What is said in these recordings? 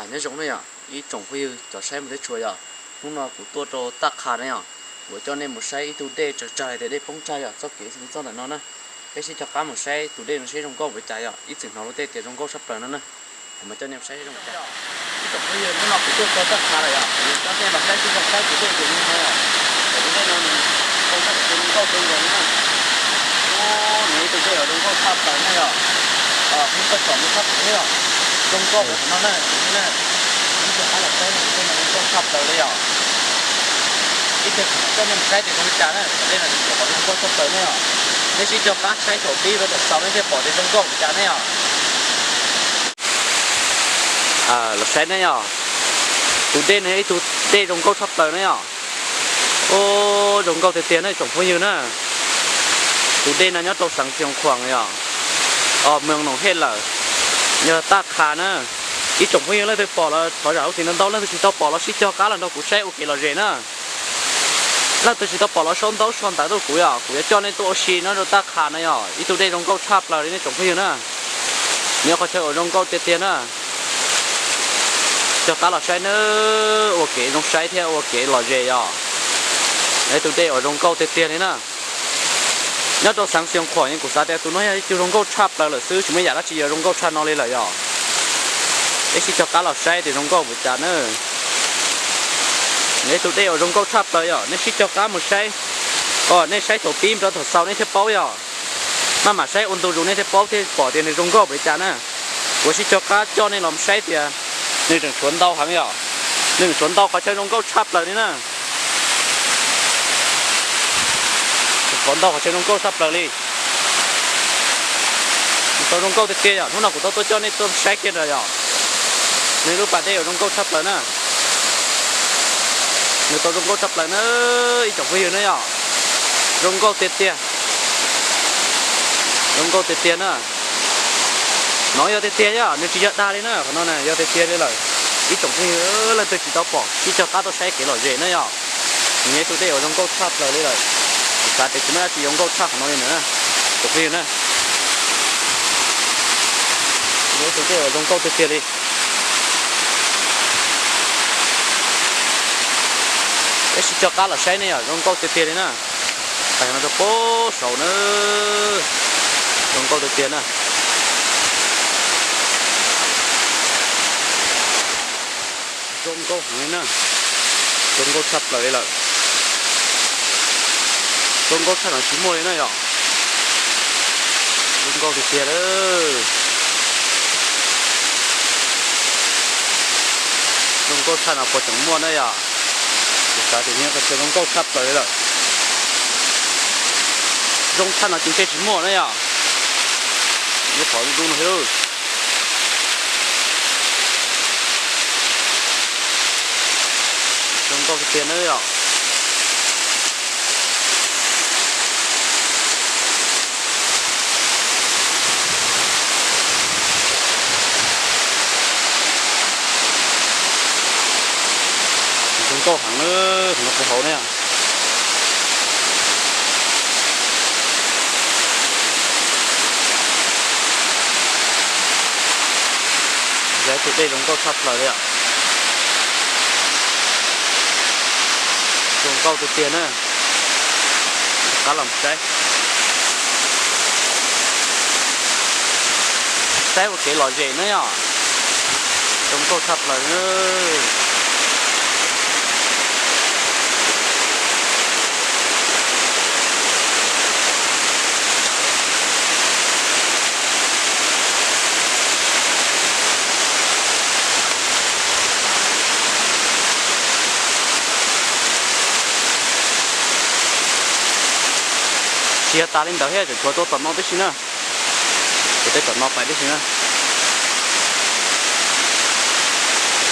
Nyob zoo na yom, ib tsoom phooj ywg cov saib mus teb tshua yom, hnub no kuv tuaj rau Taj Qha na yom, kuv coj nej mus saib ib tug dej tsawg tsawg tias dej poob tsawg yom, txoj kev xws li txoj ntawm no na. Peb sib cog qab mus saib tus dej no seb zoo nkauj npaum li cas yom, ib txwm hnov luag tej tias zoo nkauj tshaj plaws no na. Kuv mas coj nej mus saib zoo li cas. Ib tsoom phooj ywg, hnub no kuv tuaj txog Taj Qha lawm yom, kuv coj nej los saib sib cog saib tus dej no yom. Tus dej no nws zoo nkauj zoo nkauj li na. Nws ib tug dej uas zoo nkauj tshaj plaws na yom. Hnub koj tsom nws tshaj plaws na yom. Zoo nkauj ua no na, ib tsoom phooj ywg saib, tus dej no zoo nkauj tshaj plaws li yom. Ib txwm coj nej mus saib tias zoo li cas na, tus dej no kuv pom zoo nkauj tshaj plaws na yom. Nej sib cog qab saib thaum pib rau thaum xaus nej thiaj pom tias zoo nkauj li cas na yom. Los saib na yom, tus dej no yog ib tug dej zoo nkauj tshaj plaws na yom. Ub, zoo nkauj tiag tiag na ib tsoom phooj ywg na. Tus dej no nyob rau xeev Xeev Khuam yom, mws Noom Hej lawm, yog Taj Qha na. Ib tsoom phooj ywg leej twg pom los thov zam lub txim ntau ntau, leej twg tsis tau pom los sib cog qab los nrog kuv saib ua kev lom zem na. Leej twg tsis tau pom los sau ntaub sau ntawv tuaj kuv yom, kuv yuav coj nej tuaj ua si nyob rau Taj Qha na yom, ib tug dej zoo nkauj tshaj plaws li nej tsoom phooj ywg na. Nyob qhov chaw uas zoo nkauj tiag tiag na. Cog qab los saib na, ua kev zoo saib thiab ua kev lom zem yom. Ib tug dej uas zoo nkauj tiag tiag li na. Nyob rau xeev Xeev Khuam kuv xav tias tus no yog ib tug zoo nkauj tshaj plaws lawm xwb, tsis muaj yam dab tsi yuav zoo nkauj tshaj no li lawm yom. Peb sib cog qab los saib tias zoo nkauj npaum cas na. Nws ib tug dej uas zoo nkauj tshaj plaws yom, nej sib cog qab mus saib. Nej saib thaum pib rau thaum xaus nej thiaj paub yom. Maj mam saib ua ntu zus nej thiaj paub thiaj pom tias nws zoo nkauj npaum li cas na. Kuv sib cog qab coj nej los saib tias nws tseem tshuav ntau heev yom. Nws tseem tshuav ntau qhov chaw zoo nkauj tshaj plaws li na. Tshuav ntau qhov chaw zoo nkauj tshaj plaws li. Nws tau zoo nkauj tiag tiag yom, hnub no kuv tau tuaj coj nej tuaj saib kiag ntawd yom. Nws lub pas dej uas zoo nkauj tshaj plaws na. Nws tau zoo nkauj tshaj plaws na, ib tsoom phooj ywg na yom. Zoo nkauj tiag tiag. Zoo nkauj tiag tiag na. No yog tiag tiag yom, nws tsis yog dag li na, qhov no na yog tiag tiag li lawm. Ib tsoom phooj ywg leej twg tsis tau pom sib cog qab tuaj saib kev lom zem na yom. Nws yog ib tug dej uas zoo nkauj tshaj plaws li lawm. Kuv xav tias tsis muaj dab tsi yuav nkauj tshaj qhov no li na, tsoom phooj ywg na. Nws yog ib tug dej uas zoo nkauj tiag tiag li. Peb sib cog qab los saib ne yom, zoo nkauj tiag tiag li na. Pem no rau pem saud na, zoo nkauj tiag tiag na. Zoo nkauj heev li na, zoo nkauj tshaj plaws li lawm. Zoo nkauj tshaj no tsis muaj li na yom. Zoo nkauj tiag tiag lawm. Zoo nkauj tshaj no puas tseem muaj na yom. Kuv xav tias nyob qhov chaw zoo nkauj tshaj plaws li lawm. Zoo tshaj no ces ntshe tsis muaj na yom. Nyob qhov dub dub no thiab. Zoo nkauj tiag tiag na yom. Zoo nkauj heev na, no puag hauv ne. Yog ib tug dej zoo nkauj tshaj plaws li yom. Zoo nkauj tiag tiag na. Rov qab los saib. Saib ua kev lom zem na yom. Zoo nkauj tshaj plaws na. Tsis yog tas li ntawd thiab, tseem tshuav tuaj tom no tib si na. Tshuav tej tom no pais tib si na.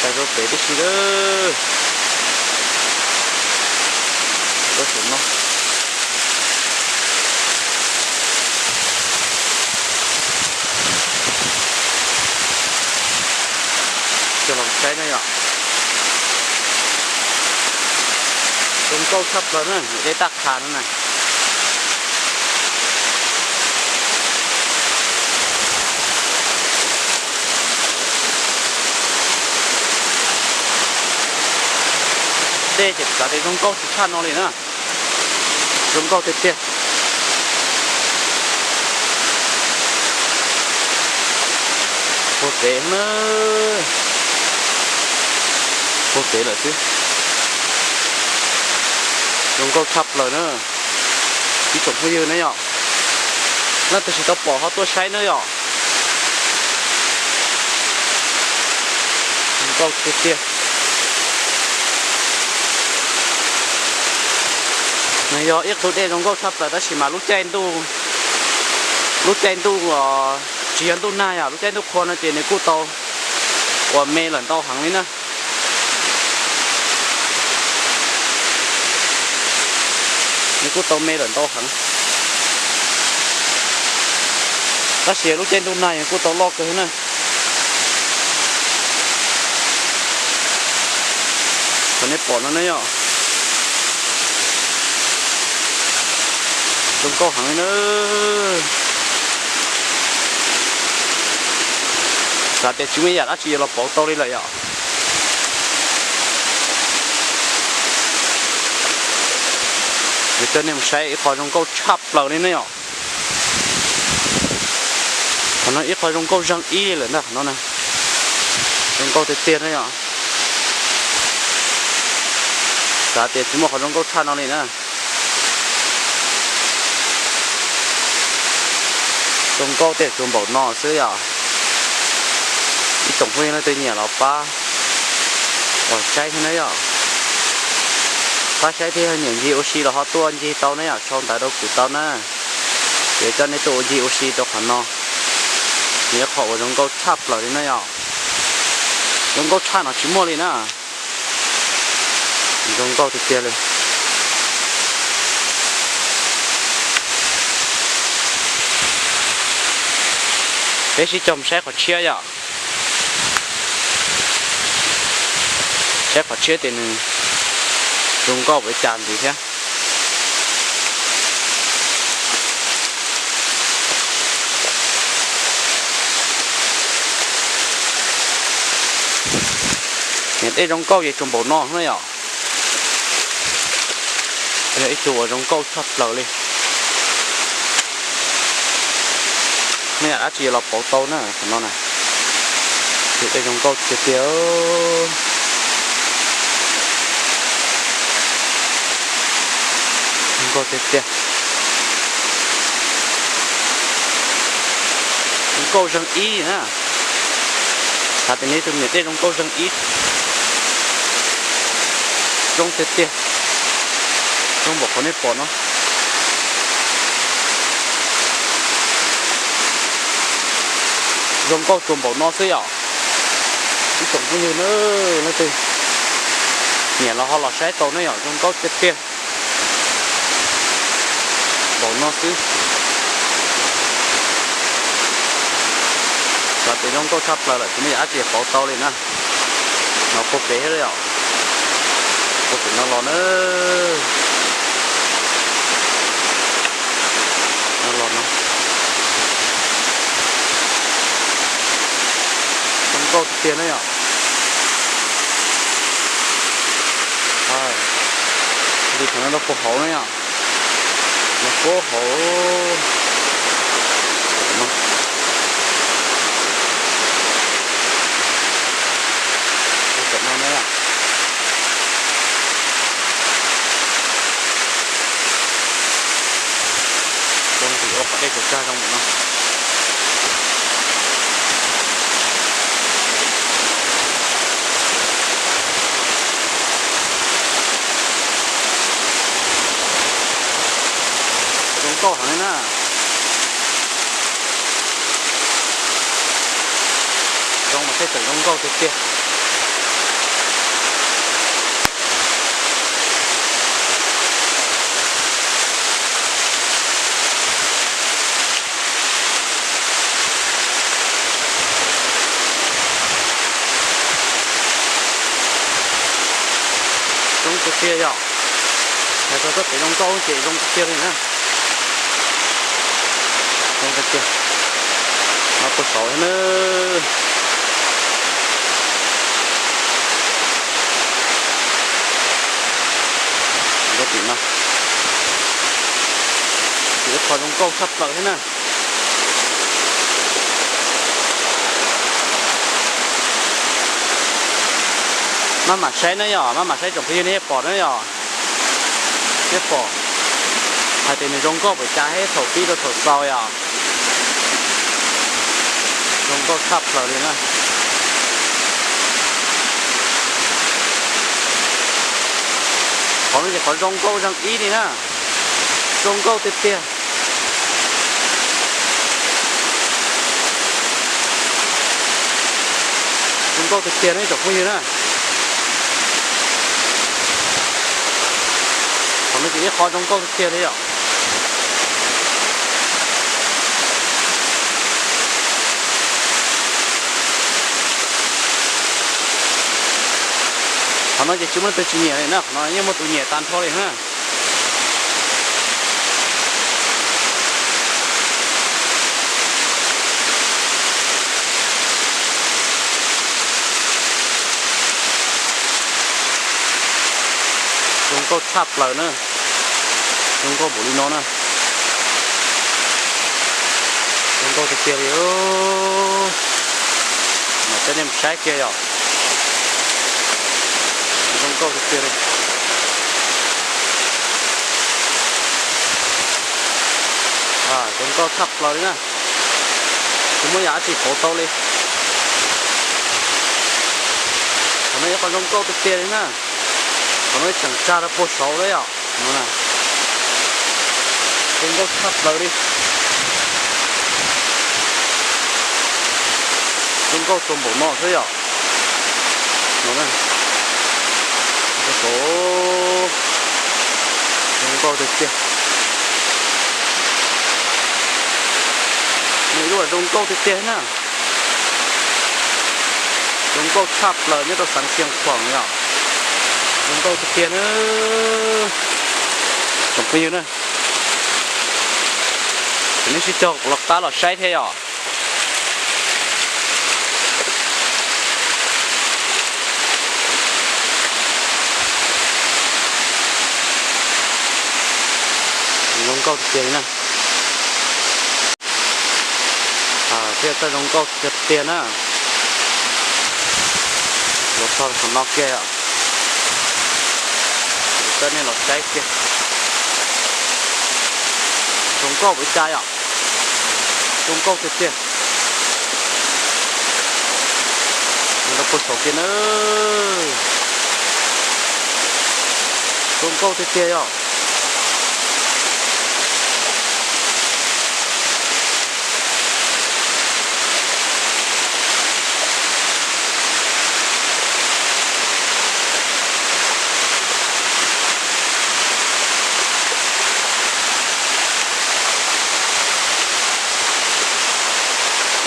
Pais rau pem tib si lawm. Tuaj saum no. Coj los saib na yom. Zoo nkauj tshaj plaws na, dej Taj Qha no na. Tej ces xav tias zoo nkauj tshaj no li na. Zoo nkauj tiag tiag. Puag pem na, puag pem lawm xwb. Zoo nkauj tshaj plaws na, ib tsoom phooj ywg na yom. Leej twg tsis tau pom ho tuaj saib na yom. Zoo nkauj tiag tiag. Nws yog ib tug dej zoo nkauj tshaj plaws tab sis mas lub caij ntuj, lub caij ntuj tsis yog ntuj nag yom, lub caij ntuj qhua no ces nws kuj tau ua me lawm ntau heev li na. Nws kuj tau me lawm ntau heev. Tab sis lub caij ntuj nag kuj tau loj kawg na. Qhov nej pom no na yom, zoo nkauj heev li na. Xav tias tsis muaj ib yam dab tsi yuav los pauv tau li lawm yom. Kuv coj nej mus saib ib qho zoo nkauj tshaj plaws li na yom. Qhov no ib qho zoo nkauj zeeg ib li lawm ntag qhov no na. Zoo nkauj tiag tiag na yom. Xav tias tsis muaj qhov zoo nkauj tshaj no li na. Zoo nkauj tej tsuas npaum no xwb yom. Ib tsoom phooj ywg leej twg nyiam los pab los saib thiab na yom. Pab saib thiab yog nyiam ncig ua si los ho tuaj ncig tau na yom, sau ntawv rau kuv tau na. Ces coj nej tuaj ua ncig ua si rau qhov no. Nws yog qhov uas zoo nkauj tshaj plaws li na yom. Zoo nkauj tshaj no tsis muaj li na. Zoo nkauj tiag tiag li. Peb sib cog mus saib qhov tshiab yom. Saib qhov tshiab tias nws zoo nkauj ua cas ntxiv thiab. Niam dej zoo nkauj ces tsuas npaum no na yom. Yog ib tug uas zoo nkauj tshaj plaws li. Muaj yam dab tsi los pauv tau na qhov no na. Tus dej zoo nkauj tiag tiag. Zoo nkauj tiag tiag. Zoo nkauj zeeg ib na. Xav tias nws tus niam dej zoo nkauj zeeg ib. Zoo tiag tiag. Zoo npaum qhov nej pom no. Zoo nkauj tsuas npaum no xwb yom. Ib tsoom phooj ywg na, leej twg nyiam los ho los saib tau na yom, zoo nkauj tiag tiag. Npaum no xwb. Xav tias zoo nkauj tshaj plaws lawm tsis muaj yam dab tsi pauv tau li na. No puag pem thiab yom. Puag pem no los na. No los no. Zoo nkauj tiag tiag na yom. Li thaum no rau puag hauv na yom. No puag hauv. Tam no na. Zoo ntim ua qhov dej tsaws tsag zoo no. Zoo nkauj heev li na. Zoo mas tej tseem zoo nkauj tiag tiag. Zoo tiag tiag yom. Hais txog txoj kev zoo nkauj ces zoo tiag tiag li na. Zoo tiag tiag. No puag saud na. Qhov zoo nkauj tshaj plaws thiab na. Maj mam saib na yom, maj mam saib tsoom phooj ywg nej pom na yom. Nej pom hais tias nws zoo nkauj pem cas thiab thaum pib rau thaum xaus yom. Zoo nkauj tshaj plaws li na. Qhov no ces qhov zoo nkauj zeeg ib li na. Zoo nkauj tiag tiag. Zoo nkauj tiag tiag ne tsoom phooj ywg na. Qhov no ces ib qho zoo nkauj tiag tiag li yom. Qhov no ces tsis muaj leej twg tsis nyiam li na, qhov no yeej muaj tus nyiam tag nrho li na. Zoo nkauj tshaj plaws na. Zoo nkauj npaum li no na. Zoo nkauj tiag tiag li. Mas coj nej mus saib kiag yom. Zoo nkauj tiag tiag li. Zoo nkauj tshaj plaws li na. Tsis muaj yam dab tsi pauv tau li. Qhov no yog qhov zoo nkauj tiag tiag li na. Qhov no tseem tsa rau puag saud lawm yom. Zoo nkauj tshaj plaws li. Zoo nkauj txaus npaum no xwb yom. Zoo nkauj tiag tiag. Nws ib lub zoo nkauj tiag tiag na. Zoo nkauj tshaj plaws nyob rau xeev Xeev Khuam yom. Zoo nkauj tiag tiag na. Tsoom phooj ywg na, ces nej sib cog kuv los qab los saib thiab yom. Zoo nkauj tiag tiag li na. Thiab txoj zoo nkauj tiag tiag na. Los txog qhov no kiag yom. Kuv coj nej los saib kiag. Zoo nkauj ua cas yom. Zoo nkauj tiag tiag. Rau puag saud kiag na. Zoo nkauj tiag tiag yom.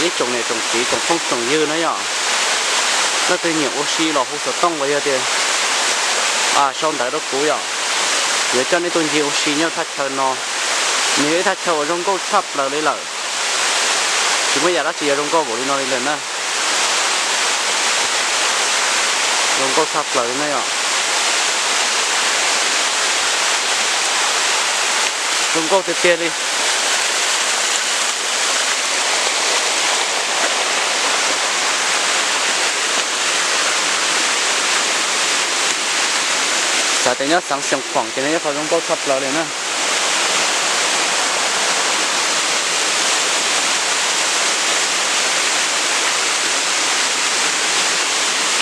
Ib tsoom niam tsoom txiv tsoom phooj tsoom ywg na yom, leej twg nyiam ua si los hu xov tooj los yog tias sau ntawv rau kuv yom, yuav coj nej tuaj ncig ua si nyob thaj chaw no. Nws yog ib thaj chaw uas zoo nkauj tshaj plaws li lawm. Tsis muaj yam dab tsi yuav zoo nkauj npaum li no li lawm na. Zoo nkauj tshaj plaws li na yom. Zoo nkauj tiag tiag li. Xav tias nyob xeev Xeev Khuam ces nws yog qhov zoo nkauj tshaj plaws li na.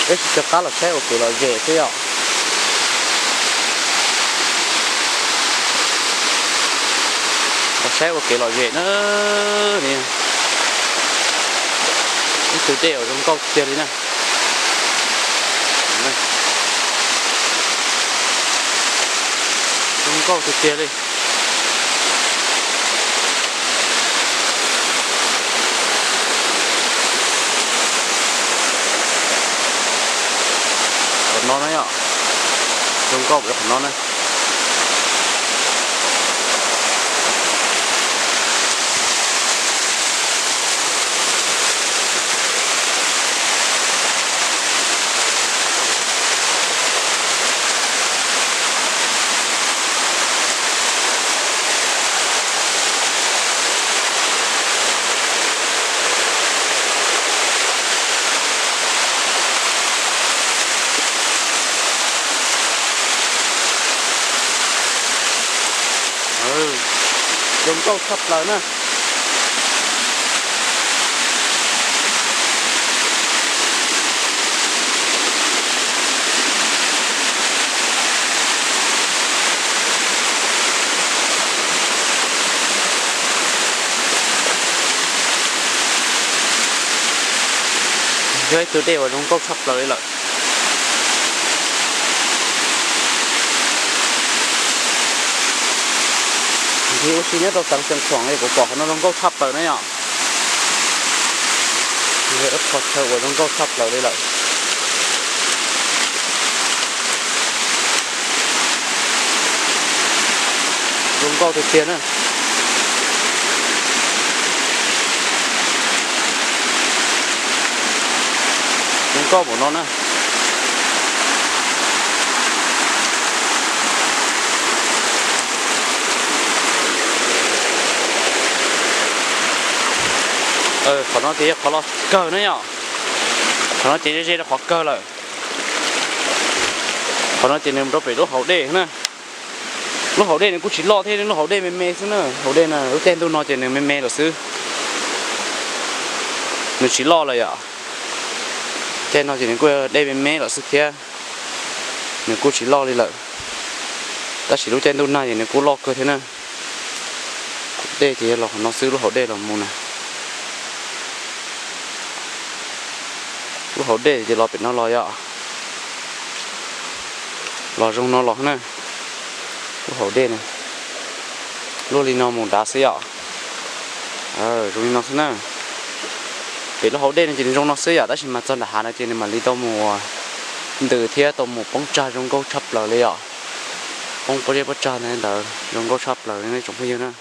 Peb tsis rov qab los saib ua kev lom zem xwb yom. Los saib ua kev lom zem na. Ib tug dej uas zoo nkauj tiag li na. Zoo nkauj tiag tiag li. Qhov no na yom. Zoo nkauj qhov no na. Zoo nkauj tshaj plaws na. Yog ib tug dej uas zoo nkauj tshaj plaws li lawm. Ib ua si nyob rau xeev Xeev Khuam kuv pom qhov no zoo nkauj tshaj plaws na yom. Yog ib qho chaw uas zoo nkauj tshaj plaws li lawm. Zoo nkauj tiag tiag na. Zoo nkauj npaum no na. Qhov no ces yog qhov los kawg na yom. Qhov no ces ze ze rau qhov kawg lawm. Qhov no ces nws mus rau pem lub hauv dej na. Lub hauv dej nws kuj tsis loj thiab, lub hauv dej me me xwb na. Hauv dej na lub caij ntuj no ces nws me me lawm xwb. Nws tsis loj lawm yom. Caij no ces nws kuj dej me me lawm xwb thiab. Nws kuj tsis loj li lawm. Tab sis lub caij ntuj nag ces nws kuj loj kawg thiab na. Dej ces yog los qhov no xwb, lub hauv dej los mus na. Lub hauv dej ces los pem no los yom. Los zoo no los na. Lub hauv dej na. Luaj li no mus nrad xwb yom. Zoo li no xwb na. Pem lub hauv dej no ces nws zoo no xwb yom, tab sis mas txog nram hav no ces nws mam li tau mus ntws thiab tau mus poob tsag zoo nkauj tshaj plaws li yom. Poob pob zeb pob tsag ntawd zoo nkauj tshaj plaws li nej tsoom phooj ywg na.